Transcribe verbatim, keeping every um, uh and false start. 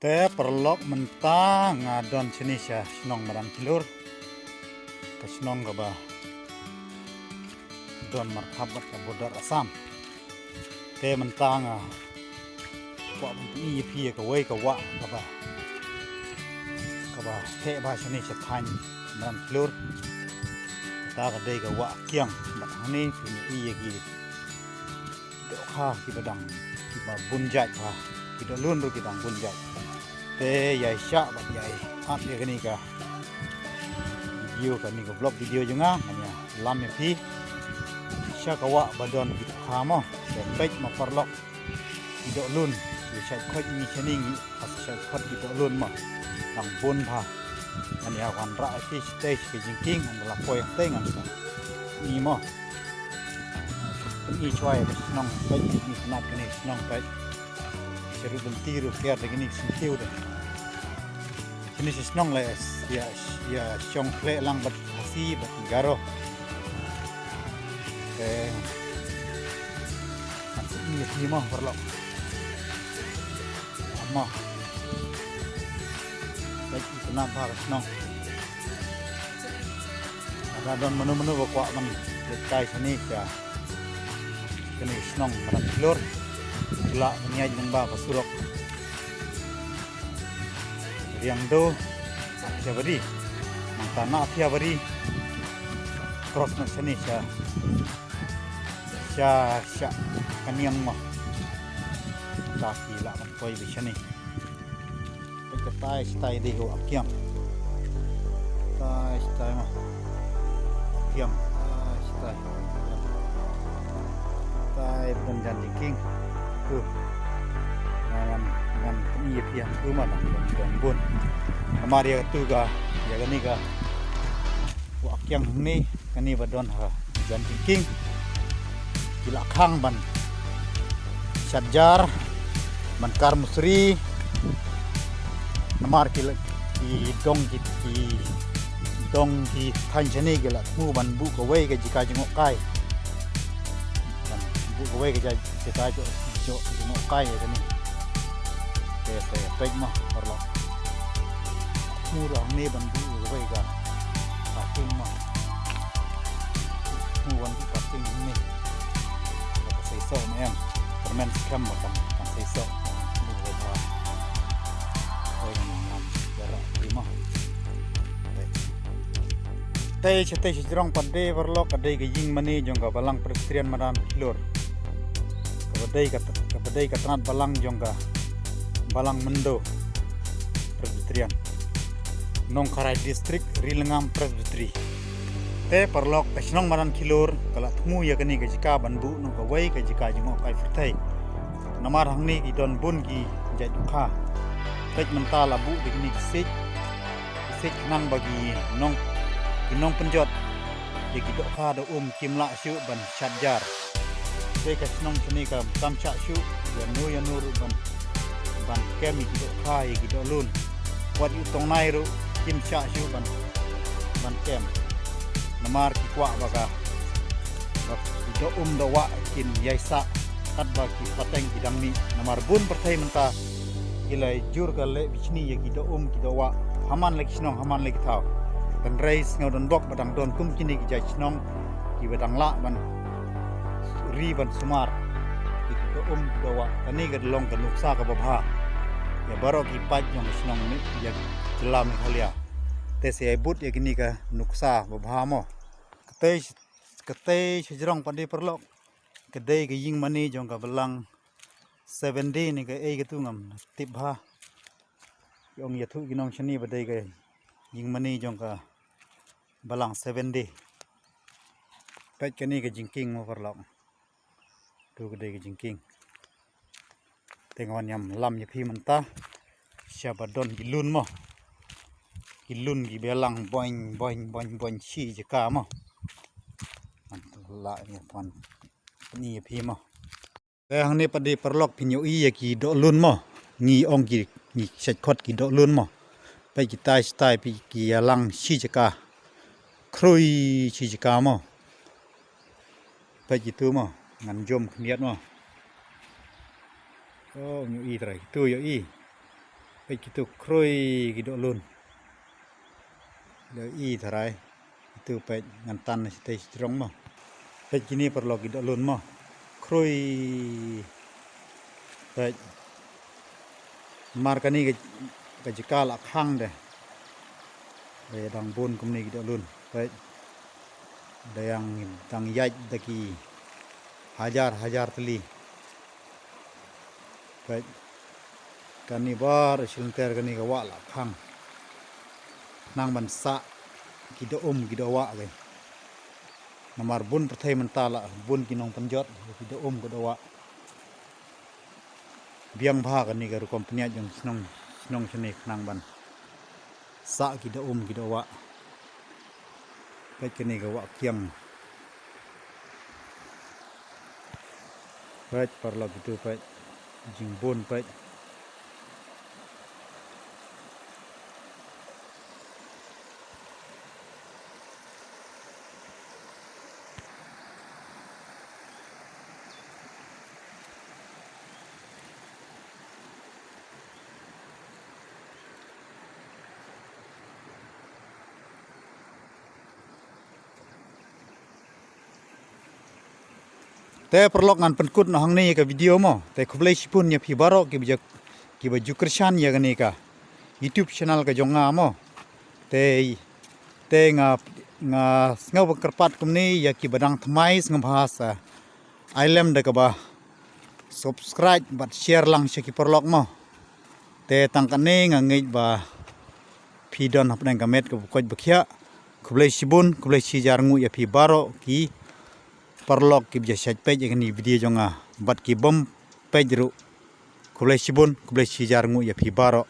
Te paralok mynta nga don shane sha shnong Madan Khlur. Ka shnong kaba don markhap bad ka border Assam. Te mynta nga kwah ban pyni ïa phi ïa kawei ka wah kaba, kaba heh bha shane sha thaiñ Madan Khlur. Kata ka dei ka wah Kiang bad hangne phin ïohi ïa ki dohkha kiba dang, kiba bun jait bha, ki dohlun ruh ki dang bun jait. Te ïai shah bad ïai ap ïa kane ka video, kane ka vlog video jong nga, ngan ïalam ïa phi sha ka wah ba don ki dohkha mo. Te peit mo paralok, ki dohlun, ki shait khot ngi shane ngi, ha shait khot ki dohlun mo. Dang bun bha. Ngan ïa wanrah ïa phi shatei sha ka jingkieng, ngan da la poi hangtei ngan sa pyni mo. Pyni shuwa ïa ka shnong, peit, pyni shnat kane ka shnong, peit. Sha ruh lynti ruh ker da kine ki syntiew de. Kine sha shnong leh ïa, ïa shong khleh lang bad Khasi bad Garo. Te ngan pyni ïa phi mo paralok. Mo. Peit, itynnad bha ka shnong. Lada don mano mano ba kwah ban leit kai shane sha kane ka shnong Madan Khlur, lah ban ïaid lyngba ka surok Riangdo, Nathiawari. Nangta Nathiawari cross noh shane sha, sha, sha Kaniang mo. Ta ki lah ban poi beit shane. Peit katai shatai dei ka wah Kiang. Katai shatai mo. Kiang. Katai shatai. Katai bun jan jingkieng. Tu. Ngan, ngan pyni ïa phi hangtu mo, dang bun, dang bun. Namar ïa katu ka, ïa kane ka wah Kiang hangne. Kane ba don ha jan jingkieng ki la khang ban shat jar, ban kar musri. Namar ki la, ki dong ki, ki dong ki thaiñ shane ki la thmu ban buh kawei ka jaka jngohkai. Ban buh kawei ka jaka jaka jngohkai ïa kane. Te, te peit mo paralok. Thmu ruh hangne ban buh kawei ka parking mo. Thmu ban buh parking hangne. Ka seisoh ne em. Kyrmen skhem ba kan, kan seisoh. Buh kawei ka. Kawei ka ngam ïa rah ki mo. Te shatei shajrong pat de paralok ka dei ka ïingmane jong ka Balang Presbyterian Madan Khlur. Kaba dei ka, kaba dei ka tnat balang jong ka Balang Myndo Presbyterian, Nongkharai District, Ri Lyngngam Presbytery. Te paralok, ka shnong Madan Khlur ka la thmu ïa kane ka jaka ban buh noh kawei ka jaka jngohkai pyrthei. Namar hangne ki don bun ki jait dohkha. Peit mynta la buh da kine ki siej. Ki siej khnang ba ki nong, ki nongpynjot ïa ki dohkha da um kim lah shuh ban shat jar. Te ka shnong shane kam, kam shah shuh ïano ïano ruh ban, ban kem ïa ki dohkha, ïa ki dohlun. Wat ïa u tongnai ruh kim shah shuh ban, ban kem. Namar ki kwah ba ka, ba ki doh um doh wah kin ïai sah katba ki pateng ki dang mih. Namar bun pyrthei mynta ki la jur ka leh bishni ïa ki doh um ki doh wah ha man la ki shnong, ha man la ki thaw. Hynrei sngewdonbok ba dang don kum kine ki jait shnong kiba dang lah ban ri ban sumar ïa ki doh um ki doh wah. Kane ka long ka nuksa kaba bha ïa baroh ki paid jong ka shnong ne ïa ka jylla Meghalaya. Te sa ïai bud ïa kine ka nuksa ba bha mo. Katei, katei shajrong pat de paralok ka dei ka ïingmane jong ka Balang Seven Day ne kaei katu ngam tip bha. Ki ong ïathuh ki nongshane ba dei ka ïingmane jong ka Balang Seven Day. Peit kane ka jingkieng mo paralok. Tu ka dei ka jingkieng. Te nga wan ïalam ïa phi mynta sha ba don ki lun mo. Ki lun kiba ïalang boing boing boing boing shi jaka mo. Ngan lah ïa phan pyni ïa phi mo. Te hangne pat de paralok phin ïohi ïa ki dohlun mo. Ngi ong ki, ngi shait khot ki dohlun mo. Peit kitai shatai phi ki ïalang shi jaka. Khrui shi jaka mo. Peit kitu mo. Ngan jom khyndiat mo. Oh, ïohi trai kitu ïohi. Peit kitu khrui ki doh lun. Leh i tharai. Kitu peit ngan tan na shatei shi jrong mo. Peit kini paralok ki doh lun mo. Khrui. Peit. Mar kani ka, ka jaka la khang de. Peit dang bun kumni ki doh lun. Peit. Dang, dang ïaid da ki hajar hajar tylli. Peit. Kani baroh shi lynter kani ka wah la khang. Nang ban sah ki doh um ki doh wah ki. Namar bun pyrthei mynta la bun ki nongpynjot ki doh um ki doh wah. Biang bha kani ka rukom pynïaid jong shnong, shnong shane khnang ban sah ki doh um ki doh wah. Peit kani ka wah kiang. Peit paralok kitu peit. Jingbun peit. Te paralok ngan pynkut noh hangne ïa ka video mo. Te khublei shibun ïa phi baroh kiba ju, kiba ju kyrshan ïa kane ka YouTube channel ka jong nga mo. Te, te nga, nga sngew ba kyrpad kumne ïa kiba dang thymmai sngewbha sa ai lem da kaba subscribe bad share lang sha ki paralok mo. Te tang kane nga ngeit ba phi don hapdeng ka met kaba koit ba khiah. Khublei shibun, khublei shihajar nguh ïa phi baroh ki paralok kiba ju shait peit ïa kane video jong nga bad ki bym peit ruh. Khublei shibun, khublei shihajar nguh ïa phi baroh.